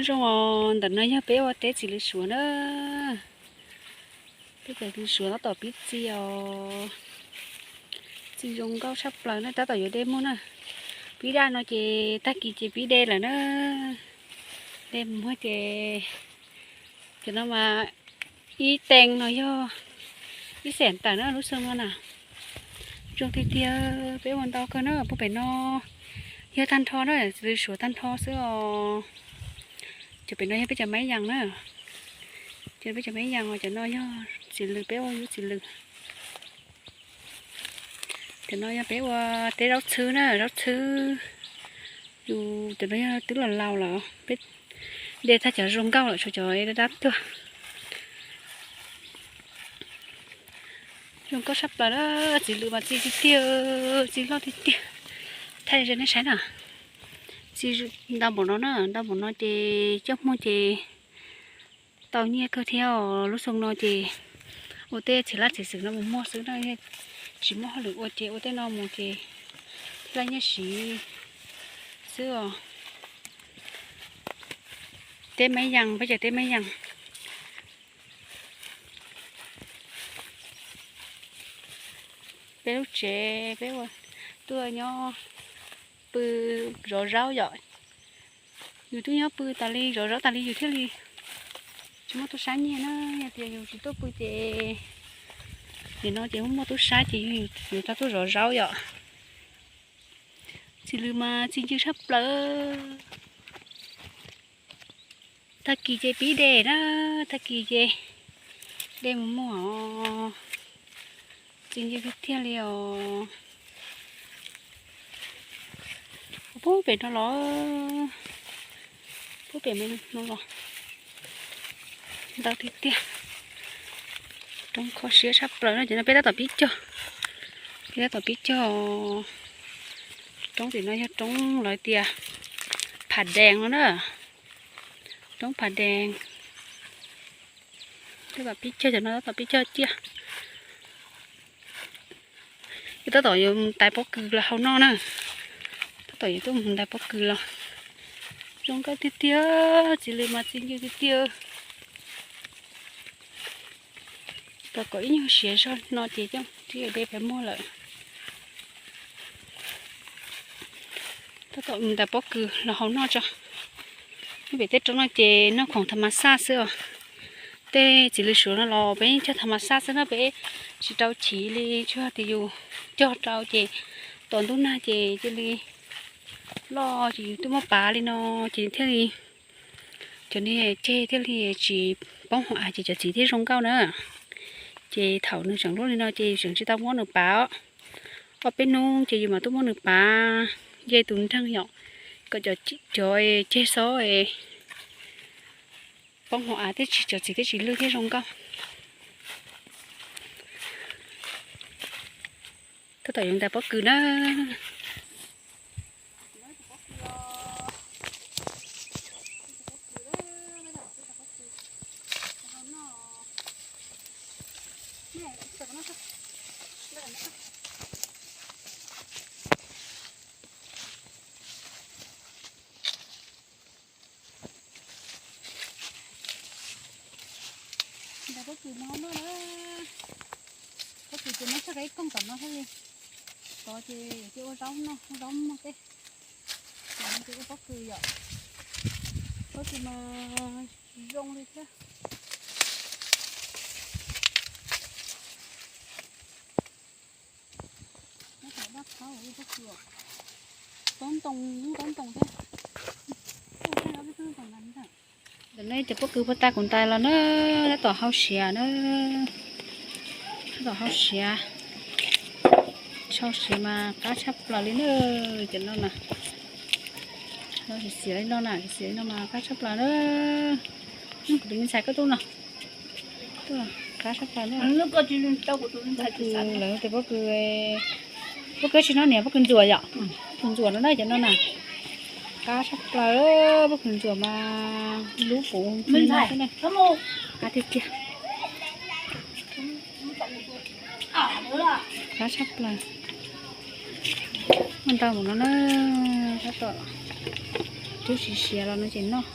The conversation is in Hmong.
Zoo os, ntawm no yog peb ua teb txiv lws suav na. Peb txiv lws suav tab tom pib txi os. Txi zoo nkauj tshaj plaws na, tab tom yuav de muag na. Pib daj no ces tag kis ces pib de lawm na. De muag ces cov no mas ib teev no yog ib xees tawm na lub xyoo no na. Zoo tiag tiag, peb ua ntau kawg na, puag pem no yog tag nrho na, txiv lws suav tag nrho xwb os. Cov pem no yog peb cov maiv yas na. Cov peb cov maiv yas, cov no yog txiv lws, peb ua lub txiv lws. Cov no yog peb ua teb zaub txhwb na, zaub txhwb. Yus cov no yog twb los laus lawm, peb de tag cov zoo nkauj lawm, tshuav cov dab dab tuag. Zoo nkauj tshaj plaws na, txiv lws mas txi tiag tiag, txi loj tiag tiag. Thaij rau nej saib na. Txi ntau npaum no na, ntau npaum no ces coj muag ces tau nyiaj kawg thiab os. Lub xyoo no ces ua tej txiv laj txiv xwm no mus muag xwb na, tsis muaj hauj lwm ua ces ua tej no mus ces thiaj laj nyiaj siv xwb os. Teb maiv yas, peb cov teb maiv yas. Peb lub tsev peb ua tuaj nyob pw zov zaub yom. Yus twb nyob pw tas li zov zaub tas li yus thiaj li tsis muaj tub sab nyiag na. Yog tias yus tsis tuaj pw ces nim no ces muaj tub sab ces yus tau tuaj zov zaub yom. Txiv lws mas txi ncw tshaj plaws. Tag kis ces pib de na, tag kis ces de mus muag os. Txi ncw tiag tiag li os. Puag pem no los, puag pem no los ntau tiag tiag. Roob kho siab tshaj plaws no ces no peb tab tom pib cog, peb tab tom pib cog. Roob tim no yog roob lawv tias phav dees no na, roob phav dees. Tab tom pib cog, cov no tab tom pib cog ciaj. Tab tom yuav mus ntais pob kws los hau noj na. Tab tom yuav tuaj mus ntais pob kws los. Zoo nkauj tiag tiag, txiv lws mas txi ncw tiag tiag. Tos kom ib nyuag siav zog no ces coj de pem muag lawm. Tab tom mus ntais pob kws los hau noj tso. Peb tej roob no ces noj khoom tha ma xaj xwb os. Tej txiv lws suav no los peb cog tha ma xaj xwb na, peb tsis rau chiv li, tsuas tias yus cog rau ces tom ntub nag ces cia li loj ces yus twb muab pav li no ces thiaj li, cov niag ceg thiaj li tsis poob hauv av ces cov txiv thiaj zoo nkauj na. Ces thaum nws tseem luaj li no ces yus tseem tsis tau muab nws pav. Ob peb hnub ces yus mam tuaj muab nws pav, nce tus nreeg yom, kom cov ceg xob poob hauv av thiaj tsis, cov txiv thiaj tsis lwj thiab zoo nkauj. Tab tom yuav ntais pob kws na. Ntais pob kws no na, pob kws ces muab txhaj ib koog tom no thiaj li, tod ces cia ua zaub noj, ua zaub muag tej. Ces ua pob kws yom, pob kws mas zoo li thiab. Daj qhauv, pob ntoo, lub pob ntoo thiab. Ntawm no cov pob kws puag ta kuv ntais los na, tab tom hau siav na, tab tom hau siav. Hau siav mas qab tshaj plaws li na, cov no na. Xiav li no na, xiav li no mas qab tshaj plaws na. Kuv tus me ntxhais koj tuaj no, qab tshaj plaws na. Lawv tus pob kws, pob kws tsis no niam, pob kws ntxuam yom, pob kws ntxuam no na, cov no na. Qab tshaj plaws, pob kws ntxuam mas lub puv xwb na, qab tiag tiag. Qab tshaj plaws. Muaj ntau mus no na, tab tom twb siav siav los no ces noj.